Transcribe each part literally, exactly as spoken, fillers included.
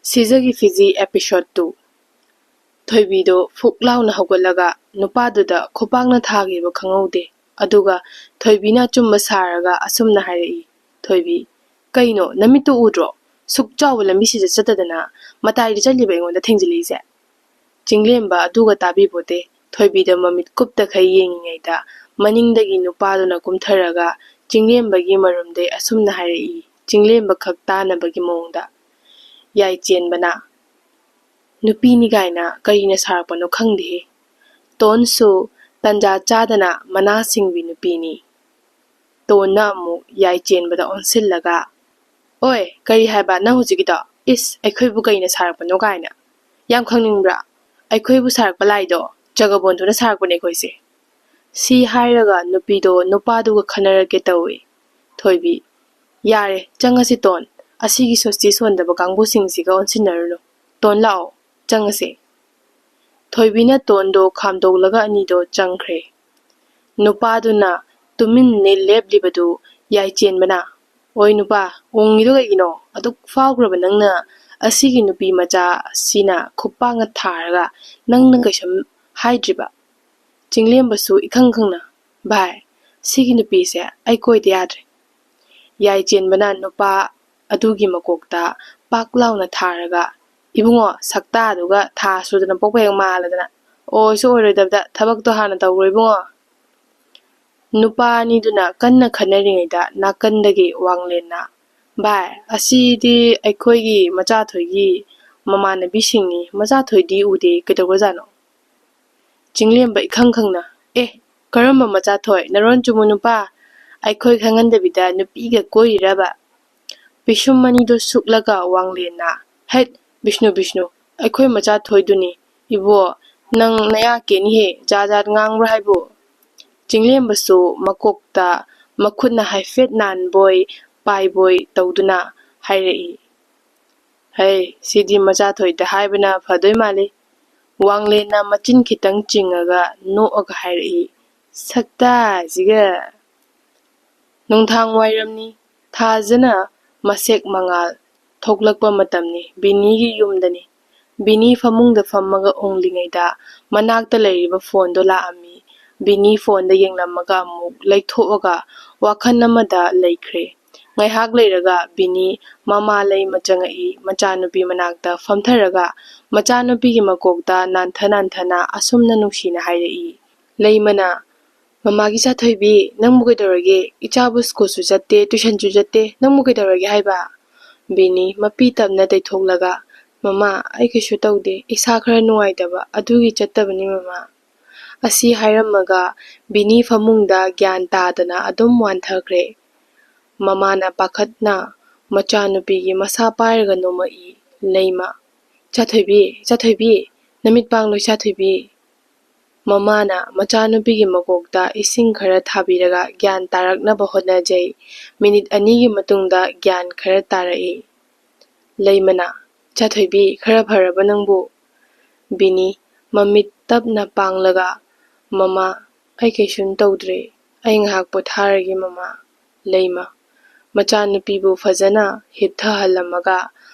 ꯁꯤꯖꯒꯤ ꯐꯤꯖꯤ episode two꯫ ꯊꯣꯏꯕꯤꯗꯣ ꯐꯨꯛ ꯂꯥꯎꯅ ꯍꯧꯒꯠꯂꯒ ꯅꯨꯄꯥꯗꯨꯗ ꯈꯨꯄꯥꯛꯅ ꯊꯥꯈꯤꯕ ꯈꯪꯍꯧꯗꯦ꯫ ꯑꯗꯨꯒ ꯊꯣꯏꯕꯤꯅ ꯑꯆꯨꯝꯕ ꯁꯥꯔꯒ ꯑꯁꯨꯝꯅ ꯍꯥꯏꯔꯛꯏ, "ꯊꯣꯏꯕꯤ, ꯀꯩꯅꯣ ꯅꯃꯤꯠꯇꯨ ꯎꯗ꯭ꯔꯣ? ꯁꯨꯛ ꯆꯥꯎꯕ ꯂꯝꯕꯤꯁꯤꯗ ꯆꯠꯇꯗꯅ ꯃꯇꯥꯏꯗ ꯆꯠꯂꯤꯕ ꯑꯩꯉꯣꯟꯗ ꯊꯦꯡꯖꯤꯜꯂꯛꯏꯁꯦ?" ꯆꯤꯡꯂꯦꯝꯕ ꯑꯗꯨꯒ ꯇꯥꯕꯤꯄꯣꯠꯇꯦ꯫ ꯊꯣꯏꯕꯤꯗ ꯃꯃꯤꯠ ꯀꯨꯞꯇꯈꯩ ꯌꯦꯡꯉꯤꯉꯩꯗ ꯃꯅꯤꯡꯗꯒꯤ ꯅꯨꯄꯥꯗꯨꯅ ꯀꯨꯝꯊꯔꯒ ꯆꯤꯡꯂꯦꯝꯕꯒꯤ ꯃꯔꯨꯝꯗꯩ ꯑꯁꯨꯝꯅ ꯍꯥꯏꯔꯛꯏ, ꯆꯤꯡꯂꯦꯝꯕ ꯈꯛ ꯇꯥꯅꯕꯒꯤ ꯃꯑꯣꯡꯗ, "ꯌꯥꯏ ꯆꯦꯟꯕꯅ ꯅꯨꯄꯤꯅꯤ ꯀꯥꯏꯅ ꯀꯔꯤꯅ ꯁꯥꯔꯛꯄꯅꯣ ꯈꯪꯗꯦꯍꯦ꯫ ꯇꯣꯟꯁꯨ ꯇꯟꯖꯥ ꯆꯥꯗꯅ ꯃꯅꯥ ꯁꯤꯡꯕꯤ ꯅꯨꯄꯤꯅꯤ꯫" ꯇꯣꯟꯅ ꯑꯃꯨꯛ ꯌꯥꯏ ꯆꯦꯟꯕꯗ ꯑꯣꯟꯁꯤꯜꯂꯒ, "ꯑꯣꯏ, ꯀꯔꯤ ꯍꯥꯏꯕ ꯅꯪ ꯍꯧꯖꯤꯛꯀꯤꯗꯣ? ꯏꯁ, ꯑꯩꯈꯣꯏꯕꯨ ꯀꯩꯅ ꯁꯥꯔꯛꯄꯅꯣ ꯀꯥꯏꯅ꯫ ꯌꯥꯝ ꯈꯪꯅꯤꯡꯕ꯭ꯔꯥ? ꯑꯩꯈꯣꯏꯕꯨ ꯁꯥꯔꯛꯄ ꯂꯥꯏꯗꯣ ꯖꯒꯕꯣꯟꯗꯨꯅ ꯁꯥꯔꯛꯄꯅꯦ ꯑꯩꯈꯣꯏꯁꯦ꯫" ꯁꯤ ꯍꯥꯏꯔꯒ ꯅꯨꯄꯤꯗꯣ ꯅꯨꯄꯥꯗꯨꯒ ꯈꯟꯅꯔꯛꯀꯦ ꯇꯧꯏ꯫ ꯊꯣꯏꯕꯤ, "ꯌꯥꯔꯦ, ꯆꯪꯉꯁꯤ ꯇꯣꯟ꯫ ꯑꯁꯤꯒꯤ ꯁꯣꯁꯇꯤ ꯁꯣꯟꯗꯕ ꯀꯥꯡꯕꯨꯁꯤꯡꯁꯤꯒ ꯑꯣꯟꯁꯤꯟꯅꯔꯨꯅꯨ꯫ ꯇꯣꯟ, ꯂꯥꯛꯑꯣ, ꯆꯪꯉꯁꯦ꯫" ꯊꯣꯏꯕꯤꯅ ꯇꯣꯟꯗꯣ ꯈꯥꯝꯗꯣꯛꯂꯒ ꯑꯅꯤꯗꯣ ꯆꯪꯈ꯭ꯔꯦ꯫ ꯅꯨꯄꯥꯗꯨꯅ ꯇꯨꯃꯤꯟꯅ ꯂꯦꯞꯂꯤꯕꯗꯨ ꯌꯥꯏ ꯆꯦꯟꯕꯅ, "ꯑꯣꯏ ꯅꯨꯄꯥ, ꯎꯪꯉꯤꯗꯣ ꯀꯩꯒꯤꯅꯣ? ꯑꯗꯨꯛ ꯐꯥꯎꯈ꯭ꯔꯕ ꯅꯪꯅ ꯑꯁꯤꯒꯤ ꯅꯨꯄꯤ ꯃꯆꯥ ꯑꯁꯤꯅ ꯈꯨꯄꯥꯛꯅ ꯊꯥꯔꯒ ꯅꯪꯅ ꯀꯩꯁꯨꯝ ꯍꯥꯏꯗ꯭ꯔꯤꯕ?" ꯆꯤꯡꯂꯦꯝꯕꯁꯨ ꯏꯈꯪ ꯈꯪꯅ, "ꯚꯥꯏ, ꯁꯤꯒꯤ ꯅꯨꯄꯤꯁꯦ ꯑꯩ ꯀꯣꯏꯗ ꯌꯥꯗ꯭ꯔꯦ꯫" ꯌꯥꯏ ꯆꯦꯟꯕꯅ ꯅꯨꯄꯥ ꯑꯗꯨꯒꯤ ꯃꯀꯣꯛꯇ ꯄꯥꯛ ꯂꯥꯎꯅ ꯊꯥꯔꯒ, "ꯏꯕꯨꯡꯉꯣ, ꯁꯛꯇꯥꯗꯨꯒ ꯊꯥ ꯁꯨꯗꯅ ꯄꯣꯛꯄ ꯍꯦꯛ ꯃꯥꯜꯂꯗꯅ꯫ ꯑꯣꯏꯁꯨ ꯑꯣꯏꯔꯣꯏꯗꯕꯗ, ꯊꯕꯛꯇꯣ ꯍꯥꯟꯅ ꯇꯧꯔꯣ ꯏꯕꯨꯡꯉꯣ꯫" ꯅꯨꯄꯥ ꯑꯅꯤꯗꯨꯅ ꯀꯟꯅ ꯈꯟꯅꯔꯤꯉꯩꯗ ꯅꯥꯀꯟꯗꯒꯤ ꯋꯥꯡꯂꯦꯟꯅ, "ꯚꯥꯏ, ꯑꯁꯤꯗꯤ ꯑꯩꯈꯣꯏꯒꯤ ꯃꯆꯥꯊꯣꯏꯒꯤ ꯃꯃꯥꯟꯅꯕꯤꯁꯤꯡꯅꯤ, ꯃꯆꯥꯊꯣꯏꯗꯤ ꯎꯗꯦ, ꯀꯩꯗꯧꯔꯖꯥꯠꯅꯣ?" ꯆꯤꯡꯂꯦꯝꯕ ꯏꯈꯪ ꯈꯪꯅ, "ꯑꯦ, ꯀꯔꯝꯕ ꯃꯆꯥꯊꯣꯏ? ꯅꯔꯣꯟ ꯆꯨꯝꯃꯨ ꯅꯨꯄꯥ, ꯑꯩꯈꯣꯏ ꯈꯪꯍꯟꯗꯕꯤꯗ ꯅꯨꯄꯤꯒ ꯀꯣꯏꯔꯤꯔꯕ?" ꯄꯤꯁꯨꯝ ꯑꯅꯤꯗꯨ ꯁꯨꯛꯂꯒ ꯋꯥꯡꯂꯦꯟꯅ, "ꯍꯩꯠ, ꯕꯤꯁꯅꯨ, ꯕꯤꯁꯅꯨ, ꯑꯩꯈꯣꯏ ꯃꯆꯥꯊꯣꯏꯗꯨꯅꯤ꯫ ꯏꯕꯣ, ꯅꯪ ꯅꯌꯥ ꯀꯦꯅꯤꯍꯦ, ꯖꯥꯠ ꯖꯥꯠ ꯉꯥꯡꯕ꯭ꯔꯥ ꯍꯥꯏꯕꯨ?" ꯆꯤꯡꯂꯦꯝꯕꯁꯨ ꯃꯀꯣꯛꯇ ꯃꯈꯨꯠꯅ ꯍꯥꯏꯐꯦꯠ ꯅꯥꯟꯕꯣꯏ ꯄꯥꯏꯕꯣꯏ ꯇꯧꯗꯨꯅ ꯍꯥꯏꯔꯛꯏ꯫ "ꯍꯩ, ꯁꯤꯗꯤ ꯃꯆꯥꯊꯣꯏꯗ ꯍꯥꯏꯕꯅ ꯐꯗꯣꯏ ꯃꯥꯜꯂꯤ꯫" ꯋꯥꯡꯂꯦꯟꯅ ꯃꯆꯤꯟ ꯈꯤꯇꯪ ꯆꯤꯡꯉꯒ ꯅꯣꯛꯑꯒ ꯍꯥꯏꯔꯛꯏ, "ꯁꯛꯇꯥꯁꯤꯒ!" ꯅꯨꯡꯗꯥꯡ ꯋꯥꯏꯔꯝꯅꯤ꯫ ꯊꯥꯖꯅ ꯃꯁꯦꯛ ꯃꯉꯥꯜ ꯊꯣꯛꯂꯛꯄ ꯃꯇꯝꯅꯤ꯫ ꯕꯤꯅꯤꯒꯤ ꯌꯨꯝꯗꯅꯤ꯫ ꯕꯤꯅꯤ ꯐꯃꯨꯡꯗ ꯐꯝꯃꯒ ꯎꯪꯂꯤꯉꯩꯗ ꯃꯅꯥꯛꯇ ꯂꯩꯔꯤꯕ ꯐꯣꯟꯗꯣ ꯂꯥꯛꯑꯝꯃꯤ꯫ ꯕꯤꯅꯤ ꯐꯣꯟꯗ ꯌꯦꯡꯂꯝꯃꯒ ꯑꯃꯨꯛ ꯂꯩꯊꯣꯛꯑꯒ ꯋꯥꯈꯜ ꯑꯃꯗ ꯂꯩꯈ꯭ꯔꯦ꯫ ꯉꯥꯏꯍꯥꯛ ꯂꯩꯔꯒ ꯕꯤꯅꯤ ꯃꯃꯥ ꯂꯩꯃ ꯆꯪꯉꯛꯏ꯫ ꯃꯆꯥꯅꯨꯄꯤ ꯃꯅꯥꯛꯇ ꯐꯝꯊꯔꯒ ꯃꯆꯥꯅꯨꯄꯤꯒꯤ ꯃꯀꯣꯛꯇ ꯅꯥꯟꯊ ꯅꯥꯟꯊꯅ ꯑꯁꯨꯝꯅ ꯅꯨꯡꯁꯤꯅ ꯍꯥꯏꯔꯛꯏ꯫ ꯂꯩꯃꯅ, "ꯃꯃꯥꯒꯤ ꯆꯥꯊꯣꯏꯕꯤ, ꯅꯪꯕꯨ ꯀꯩꯗꯧꯔꯒꯦ? ꯏꯆꯥꯕꯨ ꯁ꯭ꯀꯨꯜꯁꯨ ꯆꯠꯇꯦ, ꯇꯨꯏꯁꯟꯁꯨ ꯆꯠꯇꯦ, ꯅꯪꯕꯨ ꯀꯩꯗꯧꯔꯒꯦ ꯍꯥꯏꯕ?" ꯕꯤꯅꯤ ꯃꯄꯤ ꯇꯞꯅ ꯇꯩꯊꯣꯛꯂꯒ, "ꯃꯃꯥ, ꯑꯩ ꯀꯩꯁꯨ ꯇꯧꯗꯦ, ꯏꯁꯥ ꯈꯔ ꯅꯨꯡꯉꯥꯏꯇꯕ ꯑꯗꯨꯒꯤ ꯆꯠꯇꯕꯅꯤ ꯃꯃꯥ"꯫ ꯑꯁꯤ ꯍꯥꯏꯔꯝꯃꯒ ꯕꯤꯅꯤ ꯐꯃꯨꯡꯗ ꯒ꯭ꯌꯥꯟ ꯇꯥꯗꯅ ꯑꯗꯨꯝ ꯋꯥꯟꯊꯈ꯭ꯔꯦ꯫ ꯃꯃꯥꯅ ꯄꯥꯈꯠꯅ ꯃꯆꯥꯅꯨꯄꯤꯒꯤ ꯃꯁꯥ ꯄꯥꯏꯔꯒ ꯅꯣꯝꯃꯛꯏ꯫ ꯂꯩꯃ, "ꯆꯥꯊꯣꯏꯕꯤ, ꯆꯥꯊꯣꯏꯕꯤ, ꯅꯃꯤꯠ ꯄꯥꯡꯂꯣꯏ ꯆꯥꯊꯣꯏꯕꯤ"꯫ ꯃꯃꯥꯅ ꯃꯆꯥꯅꯨꯄꯤꯒꯤ ꯃꯀꯣꯛꯇ ꯏꯁꯤꯡ ꯈꯔ ꯊꯥꯕꯤꯔꯒ ꯒ꯭ꯌꯥꯟ ꯇꯥꯔꯛꯅꯕ ꯍꯣꯠꯅꯖꯩ꯫ ꯃꯤꯅꯤꯠ ꯑꯅꯤꯒꯤ ꯃꯇꯨꯡꯗ ꯒ꯭ꯌꯥꯟ ꯈꯔ ꯇꯥꯔꯛꯏ꯫ ꯂꯩꯃꯅ, "ꯆꯥꯊꯣꯏꯕꯤ, ꯈꯔ ꯐꯔꯕ ꯅꯪꯕꯨ?" ꯕꯤꯅꯤ ꯃꯃꯤꯠ ꯇꯞꯅ ꯄꯥꯡꯂꯒ, "ꯃꯃꯥ, ꯑꯩ ꯀꯩꯁꯨꯝ ꯇꯧꯗ꯭ꯔꯦ꯫ ꯑꯩ ꯉꯥꯏꯍꯥꯛ ꯄꯣꯊꯥꯔꯒꯦ ꯃꯃꯥ"꯫ ꯂꯩꯃ ꯃꯆꯥꯅꯨꯄꯤꯕꯨ ꯐꯖꯅ ꯍꯤꯞꯊꯍꯜꯂꯝꯃꯒ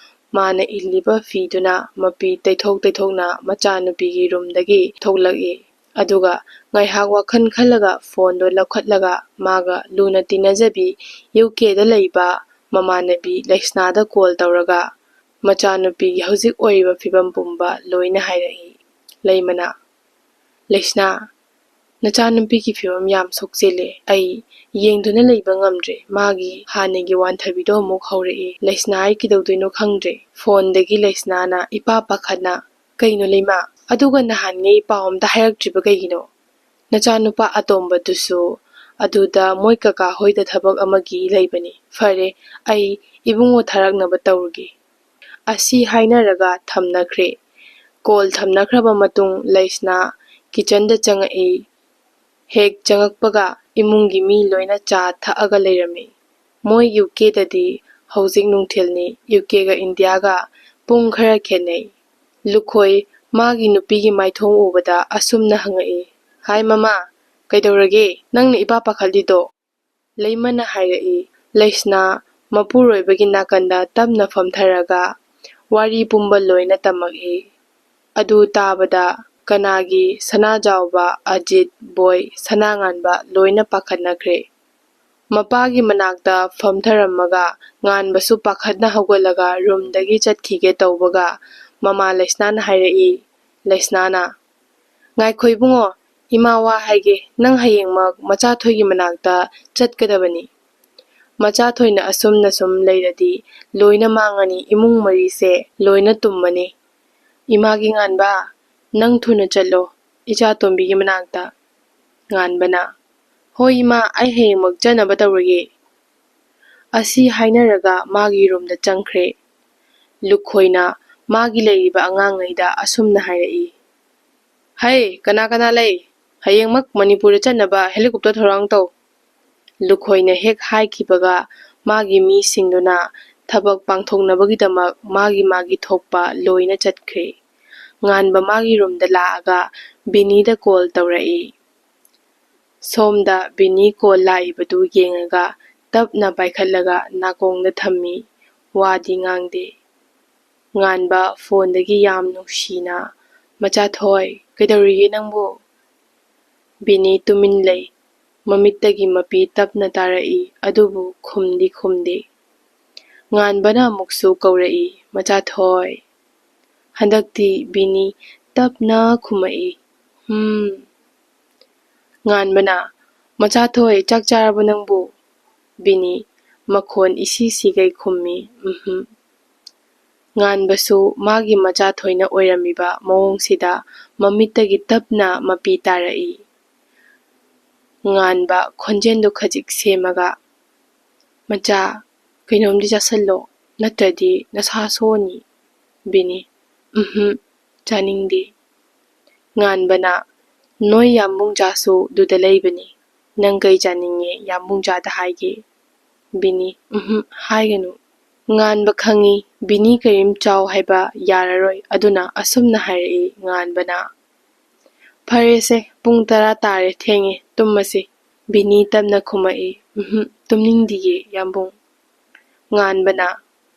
ꯃꯥꯅ ꯏꯜꯂꯤꯕ ꯐꯤꯗꯨꯅ ꯃꯄꯤ ꯇꯩꯊꯣꯛ ꯇꯩꯊꯣꯛꯅ ꯃꯆꯥꯅꯨꯄꯤꯒꯤ ꯔꯨꯝꯗꯒꯤ ꯊꯣꯛꯂꯛꯏ꯫ ꯑꯗꯨꯒ ꯉꯥꯏꯍꯥꯛ ꯋꯥꯈꯜ ꯈꯜꯂꯒ ꯐꯣꯟꯗꯣ ꯂꯧꯈꯠꯂꯒ ꯃꯥꯒ ꯂꯨꯅ ꯇꯤꯟꯅꯖꯕꯤ ꯌꯨ ꯀꯦꯗ ꯂꯩꯕ ꯃꯃꯥꯟꯅꯕꯤ ꯂꯩꯁꯅꯥꯗ ꯀꯣꯜ ꯇꯧꯔꯒ ꯃꯆꯥꯅꯨꯄꯤꯒꯤ ꯍꯧꯖꯤꯛ ꯑꯣꯏꯔꯤꯕ ꯐꯤꯕꯝ ꯄꯨꯝꯕ ꯂꯣꯏꯅ ꯍꯥꯏꯔꯛꯏ꯫ ꯂꯩꯃꯅ, "ꯂꯩꯁꯅꯥ, ꯅꯆꯥꯅꯨꯄꯤꯒꯤ ꯐꯤꯕꯝ ꯌꯥꯝ ꯁꯣꯛꯆꯤꯜꯂꯦ꯫ ꯑꯩ ꯌꯦꯡꯗꯨꯅ ꯂꯩꯕ ꯉꯝꯗ꯭ꯔꯦ꯫ ꯃꯥꯒꯤ ꯍꯥꯟꯅꯒꯤ ꯋꯥꯟꯊꯕꯤꯗꯣ ꯑꯃꯨꯛ ꯍꯧꯔꯛꯑꯦ꯫ ꯂꯩꯁꯅꯥ, ꯑꯩ ꯀꯩꯗꯧꯗꯣꯏꯅꯣ ꯈꯪꯗ꯭ꯔꯦ"꯫ ꯐꯣꯟꯗꯒꯤ ꯂꯩꯁꯅꯥꯅ ꯏꯄꯥ ꯄꯥꯈꯠꯅ, "ꯀꯩꯅꯣ ꯂꯩꯃ? ꯑꯗꯨꯒ ꯅꯍꯥꯟꯉꯩ ꯄꯥꯎ ꯑꯝꯇ ꯍꯥꯏꯔꯛꯇ꯭ꯔꯤꯕ ꯀꯩꯒꯤꯅꯣ? ꯅꯆꯥꯅꯨꯄꯥ ꯑꯇꯣꯝꯕꯗꯨꯁꯨ ꯑꯗꯨꯗ ꯃꯣꯏ ꯀꯀꯥ ꯍꯣꯏꯗ ꯊꯕꯛ ꯑꯃꯒꯤ ꯂꯩꯕꯅꯤ꯫ ꯐꯔꯦ, ꯑꯩ ꯏꯕꯨꯡꯉꯣ ꯊꯥꯔꯛꯅꯕ ꯇꯧꯔꯒꯦ"꯫ ꯑꯁꯤ ꯍꯥꯏꯅꯔꯒ ꯊꯝꯅꯈ꯭ꯔꯦ꯫ ꯀꯣꯜ ꯊꯝꯅꯈ꯭ꯔꯕ ꯃꯇꯨꯡ ꯂꯩꯁꯅꯥ ꯀꯤꯆꯟꯗ ꯆꯪꯉꯛꯏ꯫ ꯍꯦꯛ ꯆꯪꯉꯛꯄꯒ ꯏꯃꯨꯡꯒꯤ ꯃꯤ ꯂꯣꯏꯅ ꯆꯥ ꯊꯛꯑꯒ ꯂꯩꯔꯝꯃꯤ꯫ ꯃꯣꯏ ꯌꯨ ꯀꯦꯗꯗꯤ ꯍꯧꯖꯤꯛ ꯅꯨꯡꯊꯤꯜꯅꯤ꯫ ꯌꯨ ꯀꯦꯒ ꯏꯟꯗꯤꯌꯥꯒ ꯄꯨꯡ ꯈꯔ ꯈꯦꯠꯅꯩ꯫ ꯂꯨꯈꯣꯏ ꯃꯥꯒꯤ ꯅꯨꯄꯤꯒꯤ ꯃꯥꯏꯊꯣꯡ ꯎꯕꯗ ꯑꯁꯨꯝꯅ ꯍꯪꯉꯛꯏ, "ꯍꯥꯏ ꯃꯃꯥ, ꯀꯩꯗꯧꯔꯒꯦ? ꯅꯪꯅ ꯏꯄꯥ ꯄꯥꯈꯠꯂꯤꯗꯣ?" ꯂꯩꯃꯅ ꯍꯥꯏꯔꯛꯏ, "ꯂꯩꯁꯅꯥ, ꯃꯄꯨꯔꯣꯏꯕꯒꯤ ꯅꯥꯀꯟꯗ ꯇꯞꯅ ꯐꯝꯊꯔꯒ ꯋꯥꯔꯤ ꯄꯨꯝꯕ ꯂꯣꯏꯅ ꯇꯝꯃꯛꯏ꯫ ꯑꯗꯨ ꯇꯥꯕꯗ ꯀꯅꯥꯒꯤ ꯁꯅꯥꯖꯥꯎꯕ, ꯑꯖꯤꯠ, ꯕꯣꯏ, ꯁꯅꯥꯉꯥꯟꯕ ꯂꯣꯏꯅ ꯄꯥꯈꯠꯅꯈ꯭ꯔꯦ꯫ ꯃꯄꯥꯒꯤ ꯃꯅꯥꯛꯇ ꯐꯝꯊꯔꯝꯃꯒ ꯉꯥꯟꯕꯁꯨ ꯄꯥꯈꯠꯅ ꯍꯧꯒꯠꯂꯒ ꯔꯨꯝꯗꯒꯤ ꯆꯠꯈꯤꯒꯦ ꯇꯧꯕꯒ ꯃꯃꯥ ꯂꯩꯁꯅꯥꯅ ꯍꯥꯏꯔꯛꯏ꯫ ꯂꯩꯁꯅꯥꯅ, "ꯉꯥꯏꯈꯣ ꯏꯕꯨꯡꯉꯣ, ꯏꯃꯥ ꯋꯥ ꯍꯥꯏꯒꯦ, ꯅꯪ ꯍꯌꯦꯡꯃꯛ ꯃꯆꯥꯊꯣꯏꯒꯤ ꯃꯅꯥꯛꯇ ꯆꯠꯀꯗꯕꯅꯤ꯫ ꯃꯆꯥꯊꯣꯏꯅ ꯑꯁꯨꯝꯅ ꯁꯨꯝ ꯂꯩꯔꯗꯤ ꯂꯣꯏꯅ ꯃꯥꯡꯉꯅꯤ, ꯏꯃꯨꯡ ꯃꯔꯤꯁꯦ ꯂꯣꯏꯅ ꯇꯨꯝꯃꯅꯤ꯫ ꯏꯃꯥꯒꯤ ꯉꯥꯟꯕ, ꯅꯪ ꯊꯨꯅ ꯆꯠꯂꯣ ꯏꯆꯥꯇꯣꯝꯕꯤꯒꯤ ꯃꯅꯥꯛꯇ꯫" ꯉꯥꯟꯕꯅ, "ꯍꯣꯏ ꯏꯃꯥ, ꯑꯩ ꯍꯌꯦꯡꯃꯛ ꯆꯠꯅꯕ ꯇꯧꯔꯒꯦ꯫" ꯑꯁꯤ ꯍꯥꯏꯅꯔꯒ ꯃꯥꯒꯤ ꯔꯨꯝꯗ ꯆꯪꯈ꯭ꯔꯦ꯫ ꯂꯨꯈꯣꯏꯅ ꯃꯥꯒꯤ ꯂꯩꯔꯤꯕ ꯑꯉꯥꯡꯉꯩꯗ ꯑꯁꯨꯝꯅ ꯍꯥꯏꯔꯛꯏ, "ꯍꯩ, ꯀꯅꯥ ꯀꯅꯥ ꯂꯩ? ꯍꯌꯦꯡꯃꯛ ꯃꯅꯤꯄꯨꯔꯗ ꯆꯠꯅꯕ ꯍꯦꯂꯤꯀꯣꯞꯇꯔ ꯊꯧꯔꯥꯡ ꯇꯧ꯫" ꯂꯨꯈꯣꯏꯅ ꯍꯦꯛ ꯍꯥꯏꯈꯤꯕꯒ ꯃꯥꯒꯤ ꯃꯤꯁꯤꯡꯗꯨꯅ ꯊꯕꯛ ꯄꯥꯡꯊꯣꯛꯅꯕꯒꯤꯗꯃꯛ ꯃꯥꯒꯤ ꯃꯥꯒꯤ ꯊꯣꯛꯄ ꯂꯣꯏꯅ ꯆꯠꯈ꯭ꯔꯦ꯫ ꯉꯥꯟꯕ ꯃꯥꯒꯤ ꯔꯨꯝꯗ ꯂꯥꯛꯑꯒ ꯕꯤꯅꯤꯗ ꯀꯣꯜ ꯇꯧꯔꯛꯏ꯫ ꯁꯣꯝꯗ ꯕꯤꯅꯤ ꯀꯣꯜ ꯂꯥꯛꯏꯕꯗꯨ ꯌꯦꯡꯉꯒ ꯇꯞꯅ ꯄꯥꯏꯈꯠꯂꯒ ꯅꯥꯀꯣꯡꯗ ꯊꯝꯃꯤ꯫ ꯋꯥꯗꯤ ꯉꯥꯡꯗꯦ꯫ ꯉꯥꯟꯕ ꯐꯣꯟꯗꯒꯤ ꯌꯥꯝ ꯅꯨꯡꯁꯤꯅ, "ꯃꯆꯥꯊꯣꯏ, ꯀꯩꯗꯧꯔꯤꯒꯦ ꯅꯪꯕꯨ?" ꯕꯤꯅꯤ ꯇꯨꯃꯤꯟ ꯂꯩ꯫ ꯃꯃꯤꯠꯇꯒꯤ ꯃꯄꯤ ꯇꯞꯅ ꯇꯥꯔꯛꯏ, ꯑꯗꯨꯕꯨ ꯈꯨꯝꯗꯤ ꯈꯨꯝꯗꯦ꯫ ꯉꯥꯟꯕꯅ ꯑꯃꯨꯛꯁꯨ ꯀꯧꯔꯛꯏ, "ꯃꯆꯥꯊꯣꯏ꯫" ꯍꯟꯗꯛꯇꯤ ꯕꯤꯅꯤ ꯇꯞꯅ ꯈꯨꯝꯃꯛꯏ, "ꯍꯨꯝ꯫" ꯉꯥꯟꯕꯅ, "ꯃꯆꯥꯊꯣꯏ, ꯆꯥꯛ ꯆꯥꯔꯕꯣ ꯅꯪꯕꯨ?" ꯕꯤꯅꯤ ꯃꯈꯣꯟ ꯏꯁꯤ ꯁꯤꯒꯩ ꯈꯨꯝꯃꯤ, "ꯎꯝꯍꯨꯝ꯫" ꯉꯥꯟꯕꯁꯨ ꯃꯥꯒꯤ ꯃꯆꯥꯊꯣꯏꯅ ꯑꯣꯏꯔꯝꯃꯤꯕ ꯃꯑꯣꯡꯁꯤꯗ ꯃꯃꯤꯠꯇꯒꯤ ꯇꯞꯅ ꯃꯄꯤ ꯇꯥꯔꯛꯏ꯫ ꯉꯥꯟꯕ ꯈꯣꯟꯖꯦꯜꯗꯨ ꯈꯖꯤꯛ ꯁꯦꯝꯃꯒ, "ꯃꯆꯥ, ꯀꯩꯅꯣꯝꯗꯤ ꯆꯥꯁꯜꯂꯣ, ꯅꯠꯇ꯭ꯔꯗꯤ ꯅꯁꯥ ꯁꯣꯛꯑꯅꯤ꯫" ꯕꯤꯅꯤ, "ꯎꯝꯍꯨꯝ, ꯆꯥꯅꯤꯡꯗꯦ꯫" ꯉꯥꯟꯕꯅ, "ꯅꯣꯏ ꯌꯥꯝꯕꯨꯡꯖꯥꯁꯨ ꯑꯗꯨꯗ ꯂꯩꯕꯅꯤ꯫ ꯅꯪ ꯀꯩ ꯆꯥꯅꯤꯡꯉꯦ ꯌꯥꯝꯕꯨꯡꯖꯥꯗ ꯍꯥꯏꯒꯦ꯫" ꯕꯤꯅꯤ, "ꯎꯝꯍꯨꯝ, ꯍꯥꯏꯒꯅꯨ꯫" ꯉꯥꯟꯕ ꯈꯪꯏ, ꯕꯤꯅꯤ ꯀꯔꯤꯝ ꯆꯥꯎ ꯍꯥꯏꯕ ꯌꯥꯔꯔꯣꯏ, ꯑꯗꯨꯅ ꯑꯁꯨꯝꯅ ꯍꯥꯏꯔꯛꯏ ꯉꯥꯟꯕꯅ, "ꯐꯔꯦꯁꯦ, ꯄꯨꯡ ꯇꯔꯥ ꯇꯥꯔꯦ, ꯊꯦꯡꯉꯦ, ꯇꯨꯝꯃꯁꯤ꯫" ꯕꯤꯅꯤ ꯇꯞꯅ ꯈꯨꯝꯃꯛꯏ, "ꯎꯝꯍꯨꯝ, ꯇꯨꯝꯅꯤꯡꯗꯤꯌꯦ ꯌꯥꯝꯕꯨꯡ꯫" ꯉꯥꯟꯕꯅ,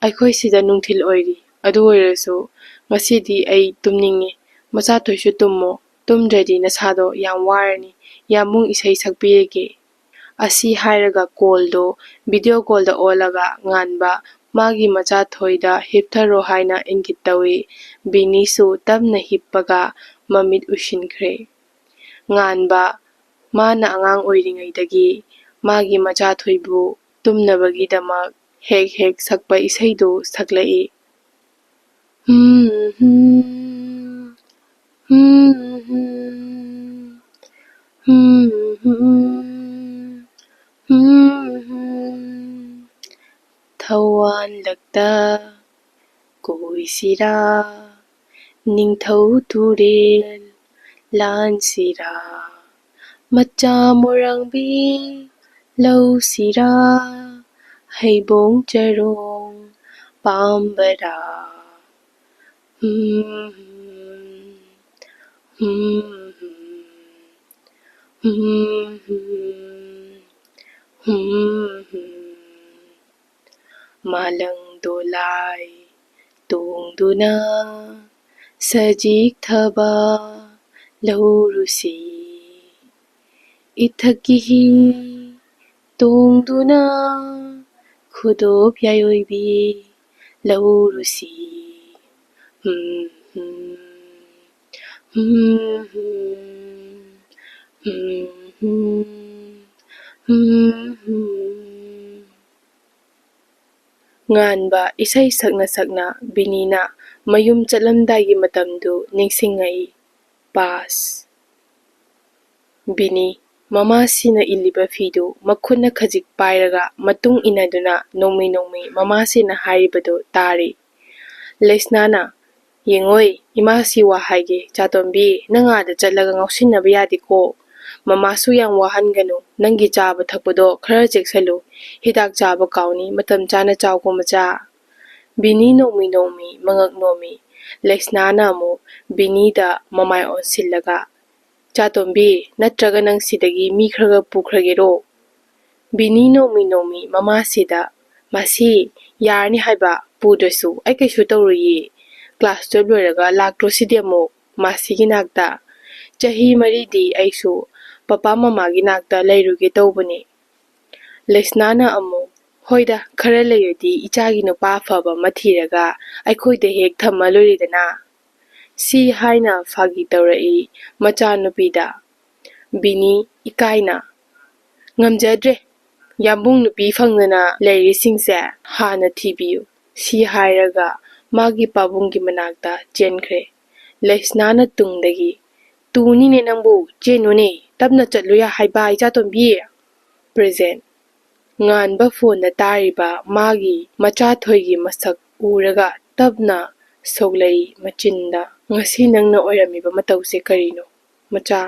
"ꯑꯩꯈꯣꯏ ꯁꯤꯗ ꯅꯨꯡꯊꯤꯜ ꯑꯣꯏꯔꯤ, ꯑꯗꯨ ꯑꯣꯏꯔꯁꯨ ꯉꯁꯤꯗꯤ ꯑꯩ ꯇꯨꯝꯅꯤꯡꯉꯦ꯫ ꯃꯆꯥꯊꯣꯏꯁꯨ ꯇꯨꯝꯃꯣ, ꯇꯨꯝꯗ꯭ꯔꯗꯤ ꯅꯁꯥꯗꯣ ꯌꯥꯝ ꯋꯥꯔꯅꯤ꯫ ꯌꯥꯝꯕꯨꯡ ꯏꯁꯩ ꯁꯛꯄꯤꯔꯒꯦ"꯫ ꯑꯁꯤ ꯍꯥꯏꯔꯒ callꯗꯣ video callꯗ ꯑꯣꯜꯂꯒ ꯉꯥꯟꯕ ꯃꯥꯒꯤ ꯃꯆꯥꯊꯣꯏꯗ ꯍꯤꯞꯊꯔꯣ ꯍꯥꯏꯅ ꯏꯪꯒꯤꯠ ꯇꯧꯏ꯫ ꯕꯤꯅꯤꯁꯨ ꯇꯞꯅ ꯍꯤꯞꯄꯒ ꯃꯃꯤꯠ ꯎꯏꯁꯤꯟꯈ꯭ꯔꯦ꯫ ꯉꯥꯟꯕ ꯃꯥꯅ ꯑꯉꯥꯡ ꯑꯣꯏꯔꯤꯉꯩꯗꯒꯤ ꯃꯥꯒꯤ ꯃꯆꯥꯊꯣꯏꯕꯨ ꯇꯨꯝꯅꯕꯒꯤꯗꯃꯛ ꯍꯦꯛ ꯍꯦꯛ ꯁꯛꯄ ꯏꯁꯩꯗꯨ ꯁꯛꯂꯛꯏ꯫ ꯍꯨꯝ, ꯍꯨꯝ, ꯍꯨꯝ, ꯍꯨꯝ, ꯍꯨꯝ, ꯍꯨꯝ, ꯍꯨꯝ, ꯍꯨꯝ꯫ ꯊꯋꯥꯟꯂꯛꯇ ꯀꯣꯏꯁꯤꯔꯥ, ꯅꯤꯡꯊꯧ ꯇꯨꯔꯦꯜ ꯂꯥꯟꯁꯤꯔꯥ, ꯃꯆꯥ ꯃꯣꯔꯥꯡꯕꯤ ꯂꯧꯁꯤꯔꯥ, ꯍꯩꯕꯣꯡ ꯆꯔꯣꯡ ꯄꯥꯝꯕꯔꯥ? ꯍꯨꯝ, ꯍꯨꯝ, ꯍꯨꯝ, ꯍꯨꯝ, ꯍꯨꯝ, ꯍꯨꯝ, ꯍꯨꯝ꯫ ꯃꯥꯂꯪ ꯗꯣꯂꯥꯏ ꯇꯣꯡꯗꯨꯅ ꯁꯖꯤꯛ ꯊꯕꯥ ꯂꯧꯔꯨꯁꯤ꯫ ꯏꯊꯛꯀꯤ ꯍꯤ ꯇꯣꯡꯗꯨꯅ ꯈꯨꯗꯣꯞ ꯌꯥꯏꯑꯣꯏꯕꯤ ꯂꯧꯔꯨꯁꯤ꯫ ꯍꯨꯝ, ꯍꯨꯝ, ꯍꯨꯝ, ꯍꯨꯝ, ꯍꯨꯝ, ꯍꯨꯝ, ꯍꯨꯝ, ꯍꯨꯝ꯫ ꯉꯥꯟꯕ ꯏꯁꯩ ꯁꯛꯅ ꯁꯛꯅ ꯕꯤꯅꯤꯅ ꯃꯌꯨꯝ ꯆꯠꯂꯝꯗꯥꯏꯒꯤ ꯃꯇꯝꯗꯨ ꯅꯤꯡꯁꯤꯡꯉꯛꯏ꯫ ꯄꯥꯁ꯫ ꯕꯤꯅꯤ, ꯃꯃꯥꯁꯤꯅ ꯏꯜꯂꯤꯕ ꯐꯤꯗꯨ ꯃꯈꯨꯠꯅ ꯈꯖꯤꯛ ꯄꯥꯏꯔꯒ ꯃꯇꯨꯡ ꯏꯟꯅꯗꯨꯅ ꯅꯣꯡꯃꯩ ꯅꯣꯡꯃꯩ ꯃꯃꯥꯁꯤꯅ ꯍꯥꯏꯔꯤꯕꯗꯨ ꯇꯥꯔꯤ꯫ ꯂꯩꯁꯅꯥꯅ, "ꯌꯦꯡꯉꯣꯏ, ꯏꯃꯥꯁꯤ ꯋꯥ ꯍꯥꯏꯒꯦ, ꯆꯥꯇꯣꯝꯕꯤ, ꯅꯪ ꯑꯥꯗ ꯆꯠꯂꯒ ꯉꯥꯎꯁꯤꯟꯅꯕ ꯌꯥꯗꯦꯀꯣ꯫ ꯃꯃꯥꯁꯨ ꯌꯥꯝ ꯋꯥꯍꯟꯒꯅꯨ, ꯅꯪꯒꯤ ꯆꯥꯕ ꯊꯛꯄꯗꯣ ꯈꯔ ꯆꯦꯛꯁꯜꯂꯨ, ꯍꯤꯗꯥꯛ ꯆꯥꯕ ꯀꯥꯎꯅꯤ, ꯃꯇꯝ ꯆꯥꯅ ꯆꯥꯎꯀꯣ ꯃꯆꯥ"꯫ ꯕꯤꯅꯤ ꯅꯣꯡꯃꯤ ꯅꯣꯡꯃꯤ ꯃꯉꯛ ꯅꯣꯝꯃꯤ꯫ ꯂꯩꯁꯅꯥꯅ ꯑꯃꯨꯛ ꯕꯤꯅꯤꯗ ꯃꯃꯥꯏ ꯑꯣꯟꯁꯤꯜꯂꯒ, "ꯆꯥꯇꯣꯝꯕꯤ, ꯅꯠꯇ꯭ꯔꯒ ꯅꯪ ꯁꯤꯗꯒꯤ ꯃꯤ ꯈꯔꯒ ꯄꯨꯈ꯭ꯔꯒꯦꯔꯣ?" ꯕꯤꯅꯤ ꯅꯣꯡꯃꯤ ꯅꯣꯡꯃꯤ ꯃꯃꯥꯁꯤꯗ "ꯃꯥꯁꯤ, ꯌꯥꯔꯅꯤ ꯍꯥꯏꯕ, ꯄꯨꯗ꯭ꯔꯁꯨ ꯑꯩ ꯀꯩꯁꯨ ꯇꯧꯔꯣꯏꯌꯦ꯫ ꯀ꯭ꯂꯥꯁ ꯇꯨꯌꯦꯜꯞ ꯂꯣꯏꯔꯒ ꯂꯥꯛꯇ꯭ꯔꯣ ꯁꯤꯗꯤ ꯑꯃꯨꯛ ꯃꯥꯁꯤꯒꯤ ꯅꯥꯛꯇ? ꯆꯍꯤ ꯃꯔꯤꯗꯤ ꯑꯩꯁꯨ ꯄꯄꯥ ꯃꯃꯥꯒꯤ ꯅꯥꯛꯇ ꯂꯩꯔꯨꯒꯦ ꯇꯧꯕꯅꯦ"꯫ ꯂꯩꯁꯅꯥꯅ ꯑꯃꯨꯛ, "ꯍꯣꯏꯗ, ꯈꯔ ꯂꯩꯔꯗꯤ ꯏꯆꯥꯒꯤ ꯅꯨꯄꯥ ꯑꯐꯕ ꯑꯃ ꯊꯤꯔꯒ ꯑꯩꯈꯣꯏꯗ ꯍꯦꯛ ꯊꯝꯃ ꯂꯣꯏꯔꯦꯗꯅ"꯫ ꯁꯤ ꯍꯥꯏꯅ ꯐꯥꯒꯤ ꯇꯧꯔꯛꯏ ꯃꯆꯥꯅꯨꯄꯤꯗ꯫ ꯕꯤꯅꯤ ꯏꯀꯥꯏꯅ, "ꯉꯝꯖꯗ꯭ꯔꯦ, ꯌꯥꯝꯕꯨꯡ ꯅꯨꯄꯤ ꯐꯪꯗꯅ ꯂꯩꯔꯤꯁꯤꯡꯁꯦ ꯍꯥꯟꯅ ꯊꯤꯕꯤꯌꯨ"꯫ ꯁꯤ ꯍꯥꯏꯔꯒ ꯃꯥꯒꯤ ꯄꯥꯕꯨꯡꯒꯤ ꯃꯅꯥꯛꯇ ꯆꯦꯟꯈ꯭ꯔꯦ꯫ ꯂꯩꯁꯅꯥꯅ ꯇꯨꯡꯗꯒꯤ, "ꯇꯨꯅꯤꯅꯦ ꯅꯪꯕꯨ, ꯆꯦꯟꯅꯨꯅꯦ, ꯇꯞꯅ ꯆꯠꯂꯨ ꯌꯥ ꯍꯥꯏꯕ, ꯏꯆꯥꯇꯣꯝꯕꯤ"꯫ ꯄ꯭ꯔꯖꯦꯟ꯫ ꯉꯥꯟꯕ ꯐꯣꯟꯗ ꯇꯥꯔꯤꯕ ꯃꯥꯒꯤ ꯃꯆꯥꯊꯣꯏꯒꯤ ꯃꯁꯛ ꯎꯔꯒ ꯇꯞꯅ ꯁꯣꯛꯂꯛꯏ ꯃꯆꯤꯟꯗ꯫ "ꯉꯁꯤ ꯅꯪꯅ ꯑꯣꯏꯔꯝꯃꯤꯕ ꯃꯇꯧꯁꯦ ꯀꯔꯤꯅꯣ, ꯃꯆꯥ?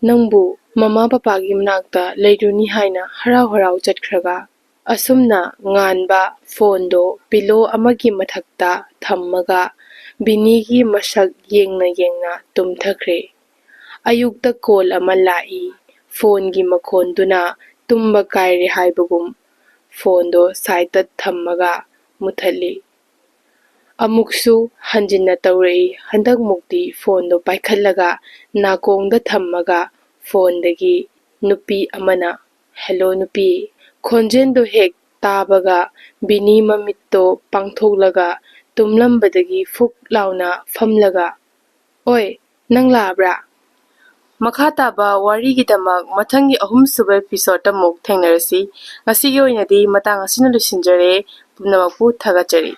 ꯅꯪꯕꯨ ꯃꯃꯥ ꯄꯄꯥꯒꯤ ꯃꯅꯥꯛꯇ ꯂꯩꯔꯨꯅꯤ ꯍꯥꯏꯅ ꯍꯔꯥꯎ ꯍꯔꯥꯎ ꯆꯠꯈ꯭ꯔꯒ?" ꯑꯁꯨꯝꯅ ꯉꯥꯟꯕ ꯐꯣꯟꯗꯣ ꯄꯤꯂꯣ ꯑꯃꯒꯤ ꯃꯊꯛꯇ ꯊꯝꯃꯒ ꯕꯤꯅꯤꯒꯤ ꯃꯁꯛ ꯌꯦꯡꯅ ꯌꯦꯡꯅ ꯇꯨꯝꯊꯈ꯭ꯔꯦ꯫ ꯑꯌꯨꯛꯇ ꯀꯣꯜ ꯑꯃ ꯂꯥꯛꯏ꯫ ꯐꯣꯟꯒꯤ ꯃꯈꯣꯟꯗꯨꯅ ꯇꯨꯝꯕ ꯀꯥꯏꯔꯦ ꯍꯥꯏꯕꯒꯨꯝ ꯐꯣꯟꯗꯣ ꯁꯥꯏꯠꯇ ꯊꯝꯃꯒ ꯃꯨꯊꯠꯂꯤ꯫ ꯑꯃꯨꯛꯁꯨ ꯍꯟꯖꯤꯟꯅ ꯇꯧꯔꯛꯏ꯫ ꯍꯟꯗꯛꯃꯨꯛꯇꯤ ꯐꯣꯟꯗꯣ ꯄꯥꯏꯈꯠꯂꯒ ꯅꯥꯀꯣꯡꯗ ꯊꯝꯃꯒ ꯐꯣꯟꯗꯒꯤ ꯅꯨꯄꯤ ꯑꯃꯅ, "ꯍꯦꯜꯂꯣ ꯅꯨꯄꯤ"꯫ ꯈꯣꯟꯖꯦꯜꯗꯣ ꯍꯦꯛ ꯇꯥꯕꯒ ꯕꯤꯅꯤ ꯃꯃꯤꯠꯇꯣ ꯄꯥꯡꯊꯣꯛꯂꯒ ꯇꯨꯝꯂꯝꯕꯗꯒꯤ ꯐꯨꯛ ꯂꯥꯎꯅ ꯐꯝꯂꯒ, "ꯑꯣꯏ, ꯅꯪ ꯂꯥꯛꯑꯕ꯭ꯔꯥ?" ꯃꯈꯥ ꯇꯥꯕ ꯋꯥꯔꯤꯒꯤꯗꯃꯛ ꯃꯊꯪꯒꯤ ꯑꯍꯨꯝꯁꯨꯕ episode ꯑꯃꯨꯛ ꯊꯦꯡꯅꯔꯁꯤ꯫ ꯉꯁꯤꯒꯤ ꯑꯣꯏꯅꯗꯤ ꯃꯇꯥꯡ ꯑꯁꯤꯅ ꯂꯣꯏꯁꯤꯟꯖꯔꯦ꯫ ꯄꯨꯝꯅꯃꯛꯄꯨ ꯊꯥꯒꯠꯆꯔꯤ꯫